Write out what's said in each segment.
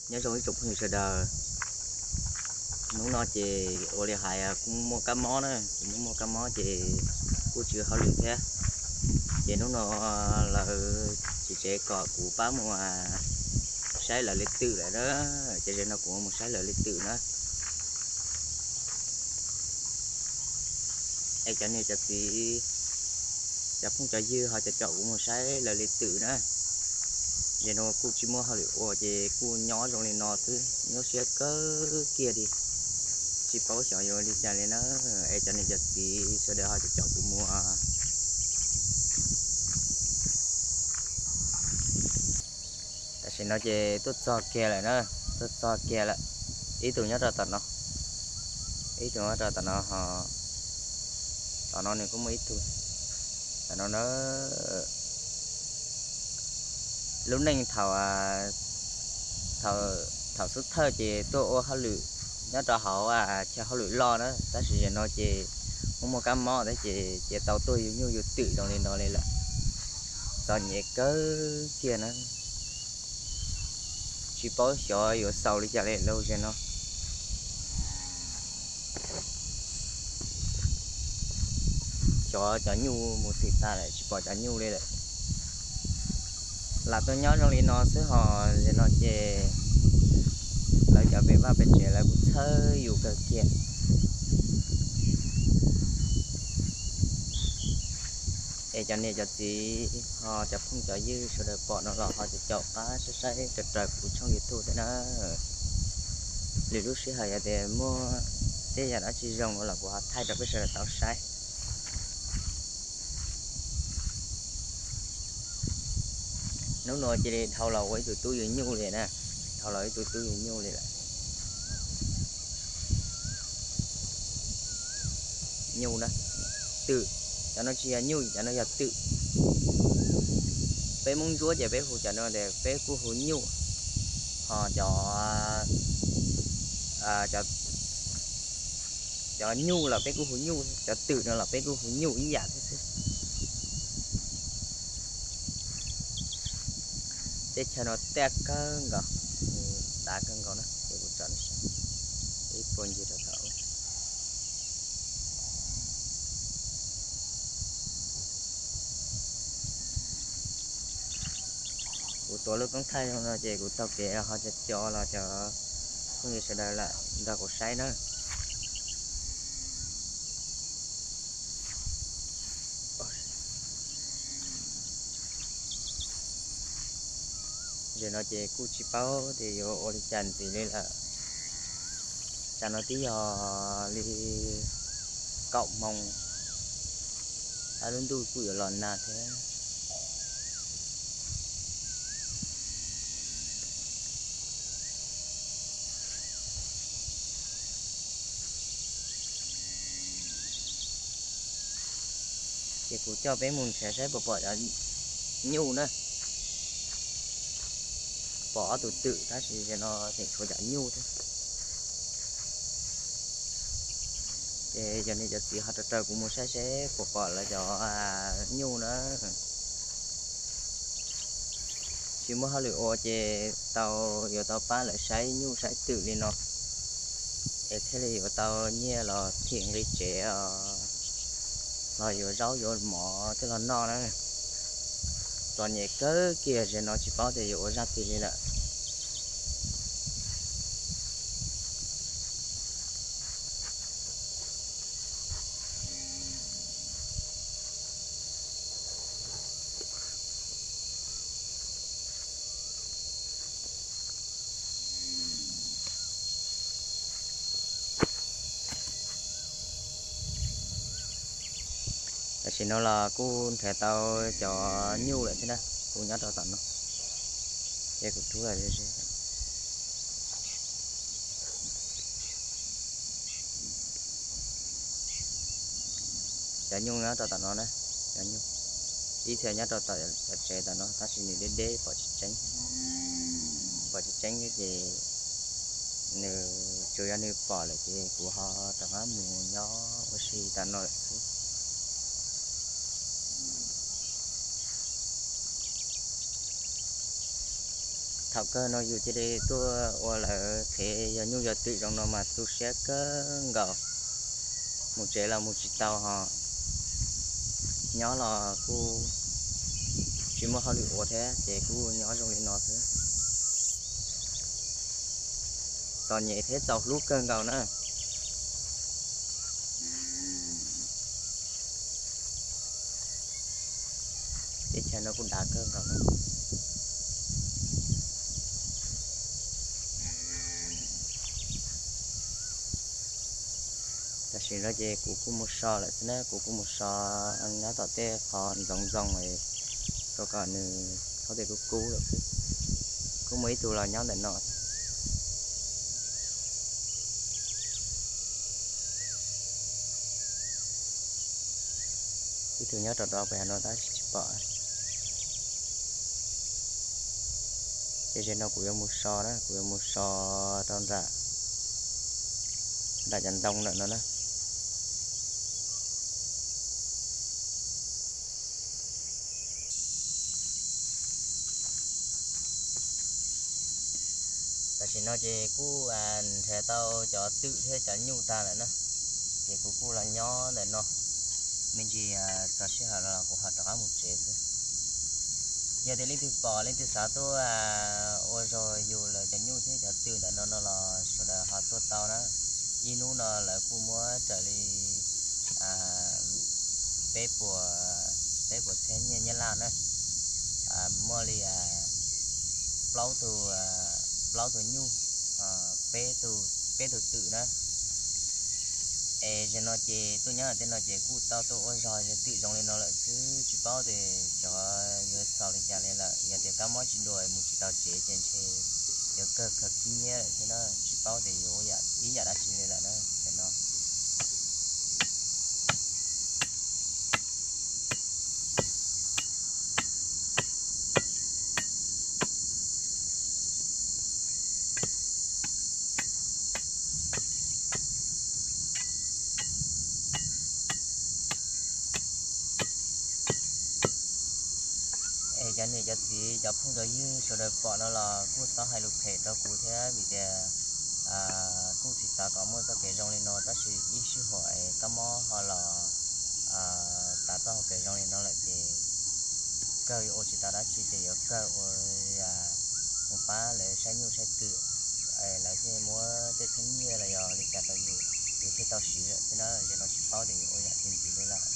Nyob zoo ib tsoom phooj ywg sawv daws, hnub no ces ua li hais kuj muaj kab mob na, kuj muaj kab mob ces kuj tsis ua hauj lwm thiab. Ces hnub no lawv txiv tsev kom kuv pab mus saib lawv li twm lawm na, ces zaum no kuv mus saib lawv li twm na. Es cov niam cov txiv, cov phooj cov ywg ho cov caum kuv mus saib lawv li twm na. Ces no kuj tsis muaj hauj lwm ua ces kuj nyob zoo li no xwb, nyuaj siab kawg kiag li, tsis paub xyov yuav li cas li na. Es cov niam cov txiv sawv daws ho cov caum kuv mus. Tam sim no ces tuaj txog kiag lawm na, tuaj txog kiag lawm. Ib tug nyob rau tom no, ib tug nyob rau tom no ho, tom no nws kuj muaj ib tug. Tam no na, lub neej thaum, thaum xub thawj ces tuaj ua hauj lwm nyob rau hauv chaw hauj lwm loj na, tab sis zaum no ces muaj muaj kab mob thiab ces cia tau tuaj yug nyuj yug twm zoo li no li lawm. Txom nyem kawg kiag na, tsis paub xyov yuav xaus li cas li lawm zaum no. Xyov cov nyuj mus twm tag lawm tsis pom cov nyuj li lawm. Lam tuaj nyob zoo li no xwb ho, zaum no ces lawv cov pem vaj pem tsev lawv kuj txhawb yus kawg kiag. Es cov niam cov txiv ho cov phooj cov ywg sawv daws pom no los ho caum caum qab saib saib raws raws kuv tshooj YouTube thiab na. Lwm lub sij hawm yog tias muaj tej yam dab tsi zoo los kuv ho thaij rau peb sawv daws tau saib. Hnub no cia li dhau los ua ib tug tub yug nyuj li na, dhau los ib tug tub yug nyuj li lawm. Nyuj na, twm, cov no tsis yog nyuj, cov no yog twm. Peb Hmoob Ntsuab ces peb hu cov no tias peb kuj hu nyuj, ho cov, cov nyuj los peb kuj hu nyuj, cov twm no los peb kuj hu nyuj ib yam thiab xwb. Teb chaws no tiaj kawg nkaus, dav kawg nkaus na, ces kuv tso ib puag ncig rau tod. Kuv tuav lub koob thaij zoo no ces kuv taug kev ho co co los cov phooj ywg sawv daws lam nrog kuv saib na. Zaum no ces kuj tsis paub tias yuav ua li cas ntxiv li lawm. Tsam no twb yog li kaum moos, lub ntuj kuj yuav los nag thiab. Ces kuv coj peb mus nrhiav saib puas pom cov nyuj na. Pom ob tug twm tab sis no tseem tshuav cov nyuj thiab. Ces cov niam cov txiv ho raws raws kuv mus saib seb puas pom lawv cov nyuj na. Tsis muaj hauj lwm ua ces tau, yuav tau pab lawv saib nyuj saib twm li no, es thiaj li yuav tau nyiaj los thim nqi tsev os, los yuav zaub yuav mov coj los noj na. Txom nyem kawg kiag, zaum no tsis paub tias yuav ua zaj twg li lawm. Tam sim no los kuj nrhiav tau cov nyuj lawm thiab na, kuj nyob rau tom no, ces kuv rub los ze ze. Cov nyuj nyob rau tom no na, cov nyuj ib txhia nyob rau tom cov tsev tom no tab sis nws deb deb pom tsis tseeb, pom tsis tseeb ces nws tsuas yog nws pom lawm ces kuv ho rov qab mus nyob ua si tom no lawm xwb. Thaum kawg no yus cia li tuaj ua lawv qhev yog nyuj yog twm zoo no mas tu siab kawg nkaus. Mus tsev los mus tsis tau ho nyob los kuj tsis muaj hauj lwm ua thiab ces kuj nyob zoo li no xwb. Txom nyem thiab txaus hlub kawg nkaus na. Teb chaws no kuj dav kawg nkaus na. Tam sim no ces kuv kuj mus so lawm xwb na, kuv kuj mus so nyob tom tej qhov ntxoov ntxoo rau kom nws thaub tej kub kub lawm xwb. Kuj muaj ib tug los nyob ntawm no. Ib tug nyob rau rov pem no tab sis tsis pom. Ces zaum no kuv yuav mus so na, kuv yuav mus so rau nram, nram cov ntoo ntawm no na. Tam sim no ces kuj nrhiav tau cov twm thiab cov nyuj tag lawm na, ces kuv kuj los nyob ntawm no, me ntsis txog sij hawm no los kuv ho rov qab mus tsev xwb. Yog tias leej twg pom leej twg xav tuaj ua zog yug lawv cov nyuj thiab cov twm ntawm no no los sawv daws ho tuaj tau na. Ib hnub no lawv kuj muab raws li peb puas, peb puas txhiab nyiaj Nyab Laj na. Muaj li plaub tug, plaub tug nyuj, peb tug twm na. Es zaum no ces tuaj nyob tej no ces kuj tau tuaj ua zog yog twm zoo li no lawm xwb, tsis paub tias xyov yuav xaus li cas li lawm. Yog tias kab mob tsis dua mus tsis tau tsev ces ntshe yuav kawg khaws khib nyiab lawm thiab na, tsis paub tias yuav ua ib yam dab tsi li lawm na no. Es cov niam cov txiv cov phooj cov ywg sawv daws pom no los kuj txhob hais lus phem rau kuv thiab vim tias kuj tsis xav kom muaj txoj kev zoo li no tab sis ib sij huam es kab mob ho los tas txoj hau kev zoo li no lawm ces kawg yuav ua tsis tau dab tsi ces yuav kawg ua mus pab lawv saib nyuj saib twm, lawv thiaj muab tej txhiab nyiaj los yog li cas rau yus, yus thiaj tau siv lawm xwb na. Zaum no tsis paub tias yuav ua yam twg ntxiv li lawm.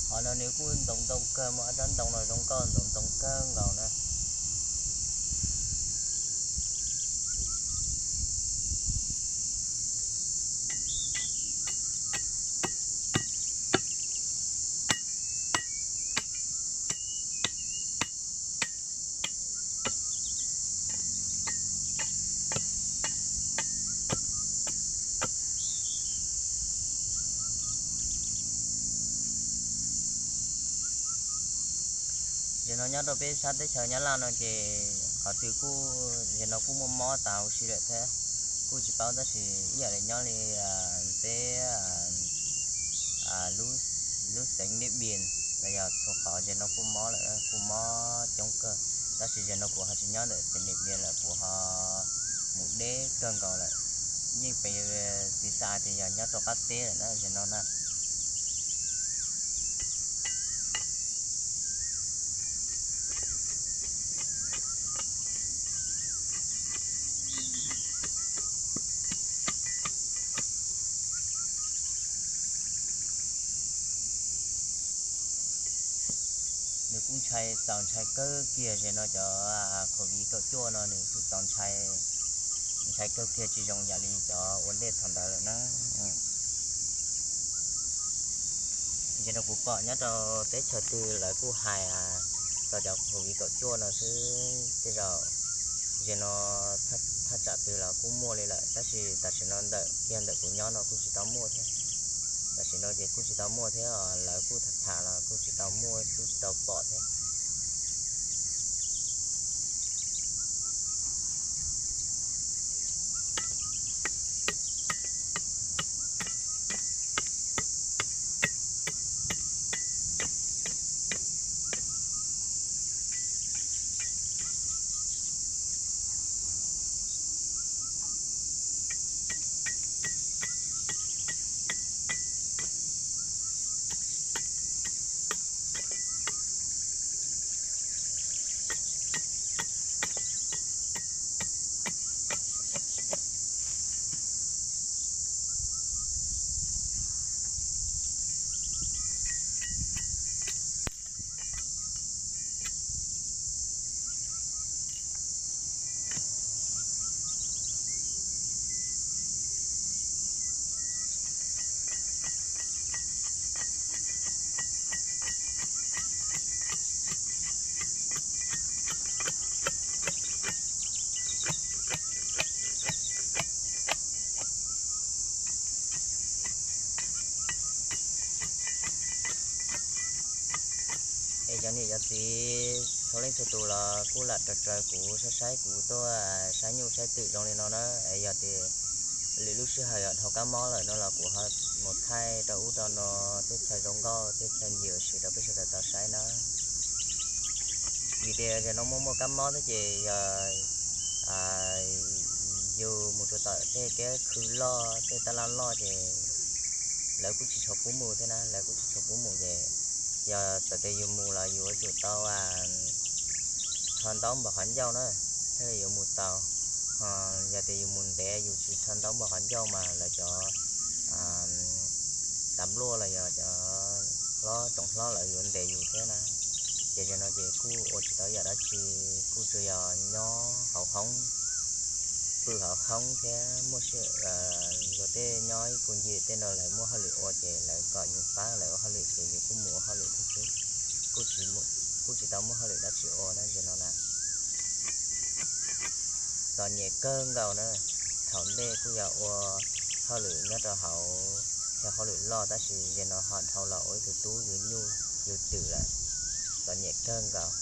Qhov no nws kuj ntxoov ntoo kawg, muaj ob tsob ntoo no zoo nkauj ntxoov ntoo kawg nkaus na. Zaum no nyob rau peb sab teb chaws Nyab Laj no ces qhov twg kuj zaum no kuj muaj mob tas huv si lawm thiab. Kuj tsis paub tab sis ib yam li nyob li peb lub xeev Niam Npias los yog txhua qhov zaum no kuj mob lawm, kuj mob coob kawg. Tab sis zaum no kuv ho tsis nyob ntawm xeev Niam Npias lawm, kuv ho mus deb kawg nkaus lawm. Yeej pes txiv xav tias yog nyob rau qab teb lawm na zaum no na. Nws kuj ntshai, txaus ntshai kawg kiag ze no cov COVID kaum cuaj no nws kuj txaus ntshai, ntshai kawg kiag tsis zoo yam li cov ua ntej thaum ntawd lawm na. Ze no kuv pom nyob rau teb chaws twg lawv kuj hais txog cov COVID kaum cuaj no xwb, tej zaum ze no thaj tsam twg los kuj muaj li lawm, tab sis tam sim no ntawm kiag ntawm kuv nyob no kuj tsis tau muaj thiab. Tam sim no ces kuj tsis tau muaj thiab, lawv kuj tham tham los kuj tsis tau muaj, kuj tsis tau pom thiab. Es cov niam cov txiv txhua leej txhua tus los kuj lam raws raws kuv saib saib kuv tuaj saib nyuj saib twm zoo li no na. Es yog tias lwm lub sij hawm yog dhau kab mob lawm no los kuv ho mus thaij rau ub rau no, teb chaws zoo nkauj teb chaws ncim ua si rau peb sawv daws tau saib na. Vim tias tam sim no muaj muaj kab mob thiab ces yog yus mus rau tom tej kev khw loj tej taj laj loj ces lawv kuj tsis tshua pub mus thiab na, lawv kuj tsis tshua pub mus ces yog txawm tias yus mus los yus yuav tsum tau rho ntaub npog qhov ncauj na, thiaj li yuav mus tau. Ho yog tias yus mus ntev yus tsis rho ntaub npog qhov ncauj mas lawv cov tas npluaj los yog cov hlob tsoom hlob lawv yuav ntes yus thiab na. Ces tam sim no ces kuj ua tsis tau yam dab tsi, kuj tsuas yog nyob hauv hoob, pw hauv hoob thiab muaj sij, luag tej nyob ib puag ncig tej no lawv muaj hauj lwm ua ces lawv kom yus pab lawv ua hauj lwm ces yus kuj mus ua hauj lwm thiab xwb, kuj tsis tau muaj hauj lwm dab tsi ua na tam sim no na. Txom nyem kawg nkaus na, thaum ntej kuj yog ua hauj lwm nyob rau hauv chaw hauj lwm loj tab sis tam sim no ho dhau los ua ib tug tub yuav nyuj yuav twm lawm, txom nyem kawg nkaus.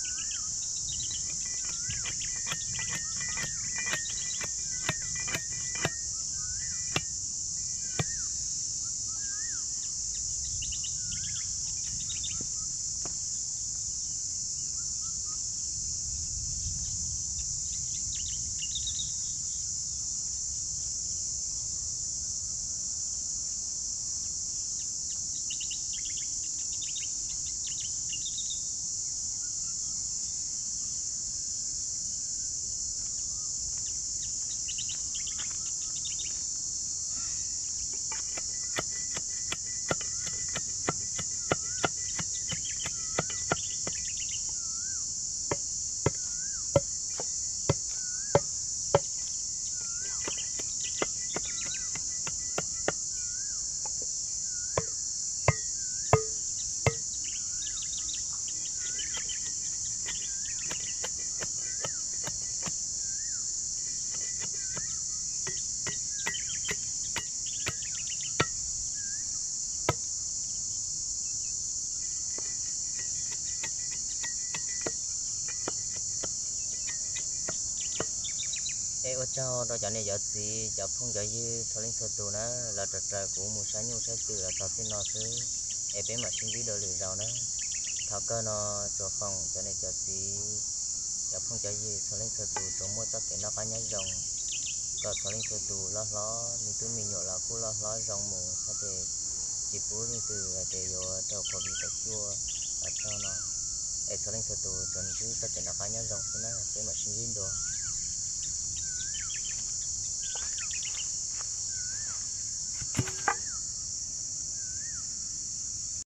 Es ua tsaug rau cov niam cov txiv cov phooj cov ywg txhua leej txhua tus na, los raws raws kuv mus saib nyuj saib twm los txog txij no xwb, es peb mam sib ntsib dua lwm zaus na. Thaum kawg no tsuas foom cov niam cov txiv cov phooj cov ywg txhua leej txhua tus tsuas muaj txoj kev noj qab nyob zoo, kom txhua leej txhua tus loj hlob, me tub me nyuam los kuj loj hlob zoo mus thiab ces tsis pub leej twg hais tias yuav raug COVID kaum cuaj los txog no, es txhua leej txhua tus tsuas ntsib txoj kev noj qab nyob zoo xwb na, peb mam sib ntsib dua.